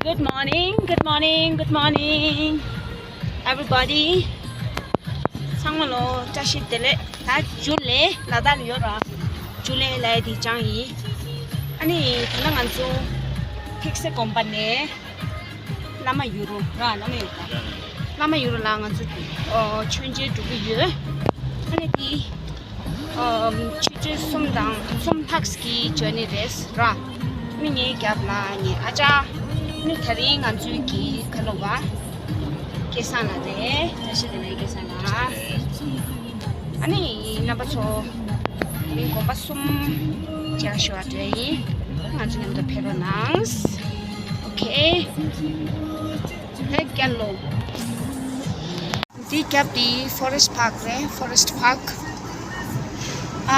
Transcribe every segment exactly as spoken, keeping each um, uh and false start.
Good morning, good morning, good morning, everybody. ཚང་མ་ལོ་བཀྲ་ཤིས་བདེ་ལེགས། ད་ཇུ་ལེ་ལ་དྭགས་ལ་ཡོད་ར། ཇུ་ལེ་ལ་དེ་ཅང་ཡིན། ཨ་ནི་ད་ལྟ་ང་ཚོ་ཐིག་སེ་དགོན་པ་ནས་བླ་མ་ཡུ་རུ་ར། བླ་མ་ཡུ་རུ། བླ་མ་ཡུ་རུ་ལ་ང་ཚོ་ཨོ་མཆོད་མཇལ་འགྲོ་གི་ཡོད། ཨ་ནི་དེ་ཨམ་ཆུ་ཚོད་གསུམ་དང་གསུམ་ལྷག་གི་ཇར་ནི་རེད་ར། ཨ་ནི་ངའི་རྒྱབ་ལ་ངའི་ཨ་ཅག་ཨ་ནི་དེ་རིང་ང་ཚོའི་གི་ཁ་ལོ་བ་སྐལ་བཟང་ལགས་རེད། བཀྲ་ཤིས་བདེ་ལེགས་སྐལ་བཟང་ལགས། ཨ་ནི་རྣམ་པ་ཚོ་དེ་རིང་དགོན་པ་གསུམ་མཇལ་ཞུ་བར་འགྲོ་ཡིན། ང་ཚོ་མཉམ་དུ་ཕེབས་རོགས་གནང་། ཨོ་ཁེ། ཧེ་རྒྱལ་ལོ། འདི་རྒྱབ་འདི་Forest Park རེད། Forest Park ཨ།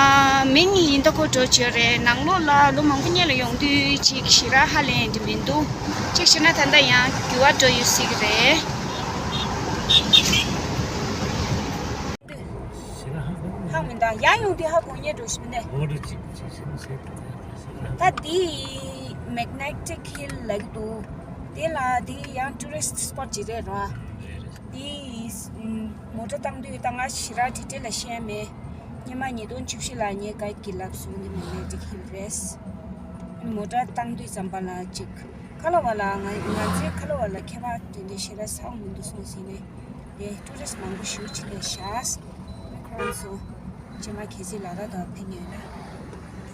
མིང་ཡིན་ད་ཁོ་འགྲོ་བྱོས་རེད། ནང་ལོགས་ལ་ལོ་མང་པོ་སྔོན་ལ་ཡོང་དུས་ཅིག་ཞེ་དྲག་ཧ་ལས་འདི་མི་འདུག་ཅིག་བྱས་ན་ད་ལྟ་ཡང་འགྱུར་བ་འགྲོ་ཡོད་སྲིད་ཀྱི་རེད། ཧ་མི་འདང་། ཡང་ཡོང་དུས་ཧ་གོ་ཉེ་འགྲོ་ཞིག་མི་འདུག་ད་འདི་Magnetic Hill ལབ་ཀྱི་འདུག་དེ་ལ་འདི་ཡང་tourist spot ཅིག་རེད་ར། འདི་མོ་ཊ་བཏང་དུས་ད་ང་ཞེ་དྲག་detail ལ་ཤེས་མེད། སྔོན་མ་ཉིས་སྟོང་བཅུ་བཞི་ལ་ངའི་guide གིས་ལབ་སོང་། འདི་Magnetic Hill རེད། མོ་ཊ་བཏང་དུས་ཙམ་པ་ལ་ཅིག་ཁ་ལོ་བ་ལ་ང་ང་ཚོའི་ཁ་ལོ་བ་ལ་ཁྱད་པར་དེ་འདྲ་ཞེ་དྲག་ཚ་བོ་མི་འདུག་སོང་ཟིན་ནས། ངས་tourist མང་པོ་ཞིག་ཕྱིན་ནས་བཞག་ཁོང་ཚོ་རྗེས་མ་གལ་སྲིད་ལ་དྭགས་དང་ཕེབས་ཉེན་ན་དེ་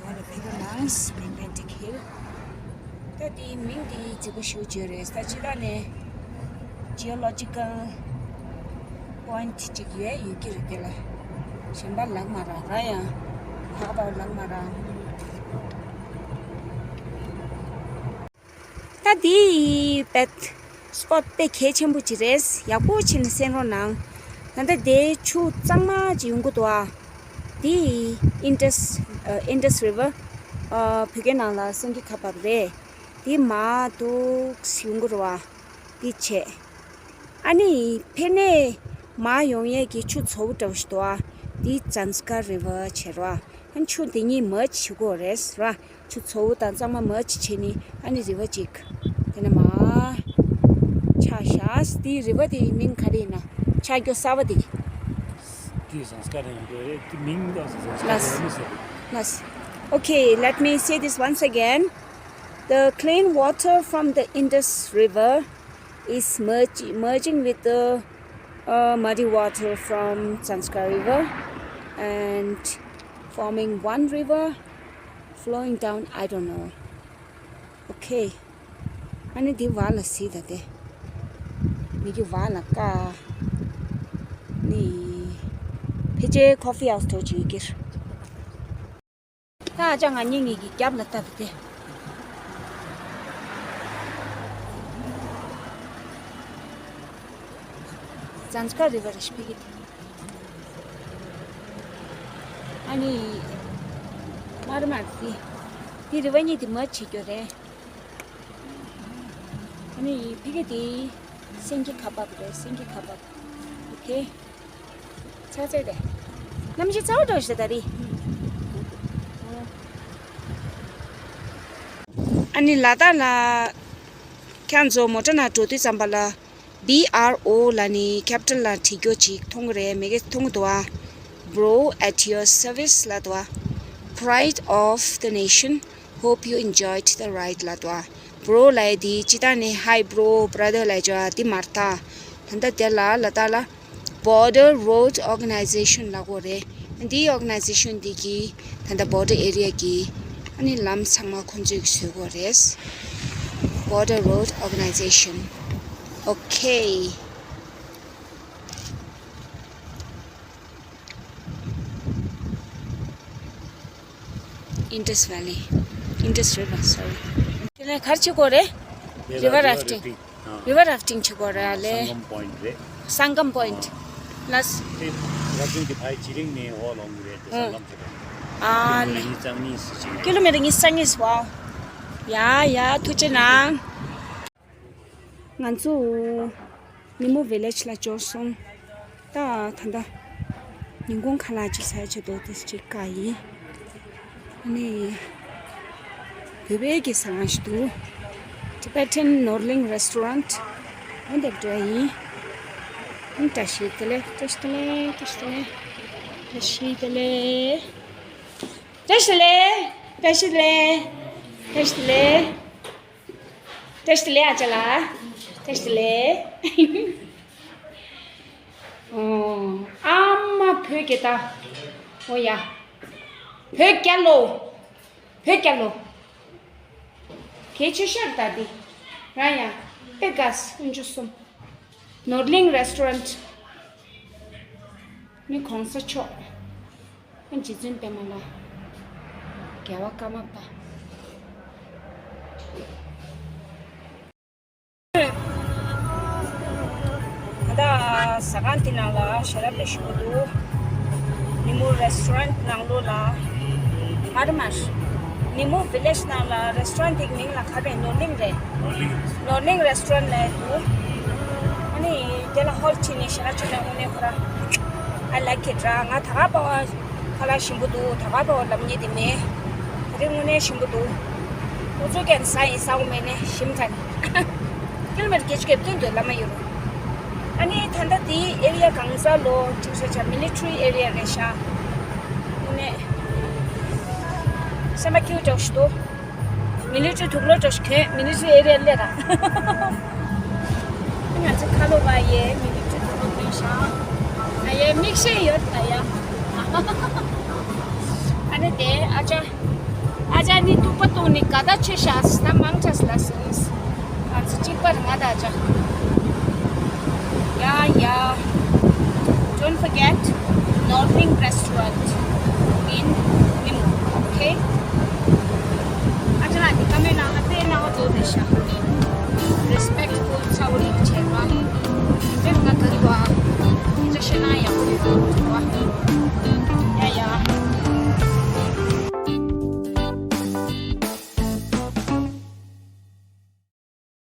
བ་ལ་ཕེབས་རོགས་གནང་། Magnetic Hill ད་དེའི་མིང་དེ་རྫིག་པོ་ཞིག་བརྗོད་རེད། ས་ཅི་ད་ནས་geological point ཅིག་ཡོད་ཡོད་ཀྱི་རེད། དེ་ལ་གཞན་པ་ལབ་མ་རག་ར། ཡང་ཧ་པ་ལབ་མ་རག་ད་འདི་དཔེ་spot དཔེ་གལ་ཆེན་པོ་ཅིག་རེད། ཡག་པོ་བྱས་ནས་གསན་རོགས་གནང་། ད་ལྟ་དེ་ཆུ་གཙང་མ་ཅིག་ཡོང་གི་འདུག་ཨ། འདི་Indus Indus River ཨ། བོད་སྐད་ནང་ལ་སེང་གེ་ཁ་འབབ་རེད། འདི་མར་འདུག་ཡོང་གི་རེད་བ། འདི་བྱས། ཨ་ནི་ཕེ་ནེ་མར་ཡོང་ཡས་ཀྱི་ཆུ་ཚ་བོ་འདྲ་བོ་ཞིག་འདུག་ཨ། འདི་Zanskar River བྱས་རེད་བ། ཨ་ནི་ཆུ་འདི་གཉིས་merge བྱེད་དགོས་རེད་ར། ཆུ་ཚ་བོ་དང་གཙང་མ་merge བྱས་ནི་ཨ་ནི་river གཅིག་དེ་ནས་མར་ཆགས་ཤག་འདི་river དེའི་མིང་ག་རེ་ཡིན་ན། ཆགས་རྒྱུ་གསར་པ་དེ། དེ་Zanskar ཡིན་དགོས་རེད། དེ་མིང་ད་Zanskar ལགས། ཡིན་ཟེར། ལགས། Okay, let me say this once again. The clean water from the Indus River is merge, merging with the uh, muddy water from Zanskar River and forming one river flowing down, I don't know. Okay. ཨ་ནི་འདི་བར་ལ་གཟིགས་ད་དེ། མི་གི་བར་ལ་ཀ་ནི་ཕལ་ཆེར་coffee house དོ་ཅིག་ཡོད་ཀྱི། ད་ཨ་ཅག་ང་གཉིས་གཉིས་ཀྱི་རྒྱབ་ལ་ལྟ་དུ་དེ། Zanskar River ཞིག་ཕེབས་ཀྱི་དེ། ཨ་ནི་མར་མར་དེ། དེ་river གཉིས་དེ་merge བྱེད་རྒྱུ་རེད། ཨ་ནི་ཕ་གི་དེ་སེང་གེ་ཁ་འབབ་རེད། སེང་གེ་ཁ་འབབ། ཨོ་ཁེ། ཚ་ཚ་རེད། གནམ་གཤིས་ཚ་བོ་འདྲ་ཞིག་ད་རེད། ཨ་ནི་ལ་དྭགས་ལ་ཁྱེད་ཚོ་མོ་ཊ་ནང་འགྲོ་དུས་ཙམ་པ་ལ་B R O ལབ་ནི་capital ལ་བྲིས་རྒྱུ་ཅིག་མཐོང་གི་རེད། མི་གེ་མཐོང་གི་འདུག་ཨ། Bro, at your service ལབ་འདུག་ཨ། Pride of the nation, hope you enjoyed the ride ལབ་འདུག་ཨ། Bro ལབ་ཡས་དེ་སྤྱིར་བཏང་ནས་hi bro, brother ལབ་ཡས་ཅིག་ཡོད་ཨ། དེ་མ་རེད་ད། ད་ལྟ་དེ་ལ་ལ་དྭགས་ལ་Border Road Organisation ལབ་ཀྱི་ཡོད་རེད། འདིའི་organization འདི་གིས་ད་ལྟ་border area གི་ཨ་ནི་ལམ་ཚང་མ་ཁོང་ཚོས་བཟོས་ཀྱི་ཡོད་རེད། Border Road Organisation. Okay. Indus Valley, Indus River, sorry. དེ་ནས་ག་རེ་བྱེད་དགོས་རེད། River rafting. River rafting བྱེད་དགོས་རེད་ཨ་ལེ། སང་གམ་point རེད། སང་གམ point. ལགས། དེ་ར་བཟུང་གི་ཕའི་ཇི་རིང་ནས་འོག་ལོང་གི་རེད་དེ། སང་གམ་ཅིག་རེད། ཨ་ལེ། ཀི་ལོ་མི་ཊར་ཉིས་རྩ་གཉིས་ཟེར་ཅིག་རེད། ཀི་ལོ་མི་ཊར་ཉིས་རྩ་གཉིས། ཝའོ། ཡ་ཡ་ཐུགས་རྗེ་གནང་། ང་ཚོ་ནི་མོ་village ལ་འབྱོར་སོང་། ད་ད་ལྟ་ཉིན་གུང་ཁ་ལག་ཅིག་ཟ་ཆེད་དུ་དེ་ཅིག་བཀག་ཡིན། ཨ་ནི་བོད་པའི་གི་ཟ་ཁང་ཞིག་འདུག Tibetan Norling Restaurant འོ་འདིར་འགྲོ་ཡིན། ཨང་བཀྲ་ཤིས་བདེ་ལེགས། བཀྲ་ཤིས་བདེ་ལེགས། བཀྲ་ཤིས་བདེ་ལེགས། བཀྲ་ཤིས་བདེ་ལེགས། བཀྲ་ཤིས་བདེ་ལེགས། བཀྲ་ཤིས་བདེ་ལེགས། བཀྲ་ཤིས་བདེ་ལེགས། བཀྲ་ཤིས་བདེ་ལེགས་ཨ་ཅག་ལགས། བཀྲ་ཤིས་བདེ་ལེགས། ཨོ། ཨ་མ་བོད་རྒྱལ་དར། ཨོ་ཡ། བོད་རྒྱལ་ལོ། བོད་རྒྱལ་ལོ། གལ་ཆེ་ཤོས་ད་འདི། རང་ཡ། པེ་གཱས་དཀོན་མཆོག་གསུམ། ནོར་གླིང་རེ་སི་ཊོ་རན་ཊི། མི་གོང་ས་མཆོག་ཨ་རྗེ་བཙུན་པད་མ་ལགས། རྒྱལ་བ་ཀརྨ་པ། ད་ལྟ་ཟ་ཁང་འདི་ནང་ལ་ཞལ་ལག་དཔེ་ཞིམ་པོ་འདུག་ནི་མོ་རེ་སི་ཊོ་རན་ཊི་ནང་ལོགས་ལ། ཨ་རེ་མར། ནི་མོ་བི་ལེཇ་ནང་ལ་རེ་སི་ཊོ་རན་ཊི་དེ་གི་མིང་ལ་ག་རེ། ནོར་གླིང་རེད། ནོར་གླིང་རེ་སི་ཊོ་རན་ཊི་ལབ་འདུག་ཨ་ནི་དེ་ལ་ཧོལ་ཕྱིན་ནས་ཞལ་ལག་མཆོད་ནས་དངོས་གནས་ཁོ་ར། I like it ར། ང་ད་ག་པ་བ། ཁ་ལག་ཞིམ་པོ་འདུག་ད་ག་པ་བ་ལབ་མཁན་དེ་མེད། དེ་རིང་དངོས་གནས་ཞིམ་པོ་འདུག་ཁོ་ཚོས་ཀྱང་ཟ་ཡིན་ཟ་འོ་མེད་ནས་ཞིམ་དྲགས་ནས། ཀི་ལོ་མི་ཊར་བརྒྱད་ཅུ་གྱ་བདུན་དུ་ལམ་ཡོད་རེད། ཨ་ནི་ད་ལྟ་དེའི་ཨེ་རི་ཡ་གང་ས་ལོ་ཅིག་ཤ་ཆ་མི་ལི་ཊ་རི་ཨེ་རི་ཡ་རེད་ཤག་དངོས་གནས་སེམས་པ་སྐྱིད་པོ་འཇོག་ཞིག་འདུག་མི་ལི་ཊ་རི་དུག་ལོག་འཇོག་ཞིག་གྱོན། མི་ལི་ཊ་རི་ཨེ་རི་ཡ་སླེབས་ར། ང་ཚོ་ཁ་ལོ་བ་ཡས་མི་ལི་ཊ་རི་དུག་ལོག་གྱོན་ཤག་ང་ཡས་མིག་ཤེལ་ཡོད་ད་ཡ། ཨ་ནི་དེ་ཨ་ཅག་ཨ་ཅག་ནི་ཐུག་པ་བཏུང་ནི་དགའ་ད་ཆེ་ཤག་ད་མང་ཆེ་ལ་སོང་། ང་ཚོ་གཅིག་པ་རེད་ང་དང་ཨ་ཅག་ཡ་ཡ། Don't forget Northling Restaurant in Nimmo, okay? ཨ་ཅག་ལགས་འདི་ཀ་མེད་ནང་ང་ཚོ།